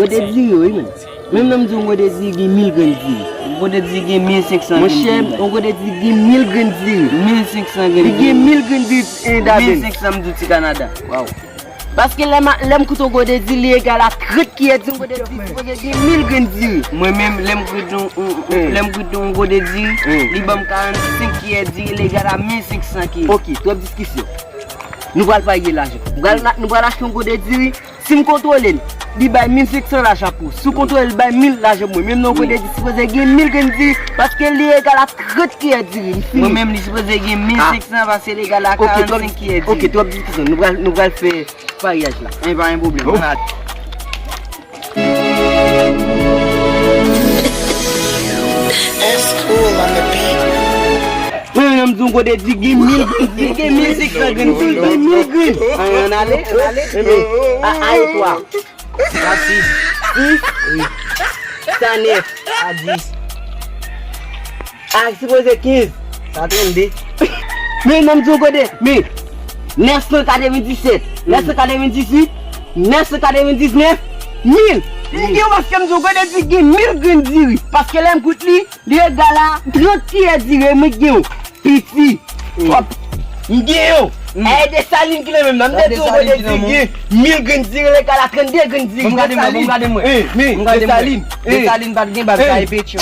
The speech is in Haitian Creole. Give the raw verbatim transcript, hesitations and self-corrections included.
Gode diri, wi, men. Menm nan m di yon gode diri gen mil grenn diri. Yon gode diri gen mil senk san grenn diri. Monchè, yon gode diri gen mil grenn diri. Mil senk san grenn diri. Li gen mil grenn diri, eh, Daben. Mil senk san m di w ti Kanada. Waw. Paske lè m, lè m koute yon gode diri, li egal a trant kiyè diri, yon gode diri sipoze gen mil grenn diri. Mwen menm, lè m koute yon, yon, yon, lè m koute yon gode diri, li ban m karannsenk kiyè diri, li egal a mil senk san kiyè. Ok, twòp diskisyon. Nou pral parye lajan. Nou pral, nou pral achte yon gode diri. Si m kontwole l, li bay mil senk san lajan pou ou. Si w kontwole l, bay mil lajan pou mwen. Menm nan yon gode diri sipoze gen mil grenn diri, paske li egal a trant kiyè diri. Li fini. Mwen menm, li sipoze gen mil senk san paske li egal a karannsenk kiyè diri. Ok, twòp diskisyon. Nou pral, nou pral fè paryaj la. E pa yon pwoblèm. Ann ale. Mwen menm, m di yon gode diri gen mil grenn, diri gen mil senk san grenn, diri gen mil grenn. Ann ale, ann ale. A, a, e twa. Sa sis. Sis? Wi. Sa nèf. Sa dis. A sipoze kenz. Sa trannde. Men nan m di w gode, men nèf san katrevenndisèt, nèf san katrevendizuit, nèf san katrevendiznèf, mil. Li gen paske m di w gode diri gen mil grenn diri. Paske lè m koute li, li egal a trant kiyè diri, mwen gen yon. Piti. Hop. M gen yon. E Desalin ki nan men m nan. M te di yon gode diri gen mil grenn diri, li egal a trannde grenn diri. Bon, gade mwen, bon, gade mwen. Bon, gade mwen. Desalin. Desalin pa t gen bab, sa e Petyon.